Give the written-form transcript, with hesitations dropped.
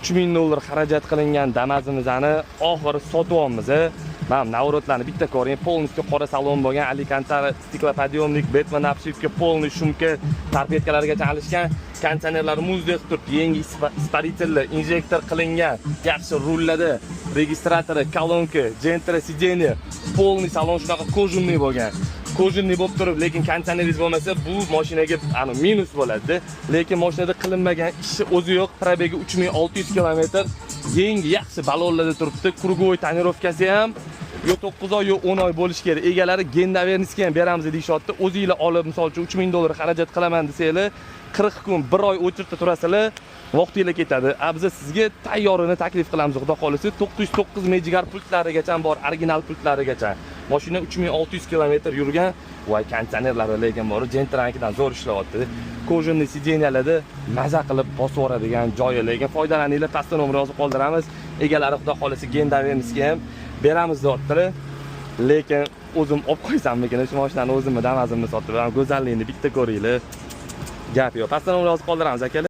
3000 dollar xarajat qilingan Damazimizni oxiri sotyapmiz. Mana наворот larni bitta ko'ring, полностью qora salon bo'lgan, Alcantara, стеклоподъемник, Batman обшивка, полный шумка, торпедка largacha alishgan, konditsionerlari muzdek turibdi, yangi испаритель lar, injektor qilingan, yaxshi rullarda, registratori, kolonka, Gentra сиденье, полный salon shunaqa кожаный bo'lgan. Кожаный bo'lib turib, lekin konditsioneringiz bo'lmasa, bu mashinaga ani minus bo'ladi. Lekin mashinada qilinmagan ishi o'zi yo'q. Пробег i 3600 kilometr. Yangi yaxshi balonlarda turibdi. Круговой тонировка si ham yo 9 oy, yo 10 oy bo'lishi kerak. Egalari гендоверенность ga ham beramiz deyishyapti. O'zinglar olib, misol uchun 3000 dollar xarajat qilaman desanglar, 40 kun, 1 oy очередь da turasizlar, vaqtinglar ketadi. A biz sizga tayyorini taklif qilamiz, xudo xohlasa. 909 Mejigar pultlarigacha bor, original pultlarigacha. Mashina 3600 kilometr yurgan. Voy, konditsionerlari lekin bor, Gentranikidan zo'r ishlayapti. Кожаный сиденья larda maza qilib bosib yuboradigan joyi, lekin foydalaninglar, pastda nomer yozib qoldiramiz. Egalari xudo xohlasa гендоверенность ga ham beramiz deyaptilar. Lekin o'zim olib qo'ysammikin shu mashinani, o'zimni Damazimni sotib, go'zalligini bitta ko'ringlar. Gap yo'q. Pastda nomer yozib qoldiramiz, akalar.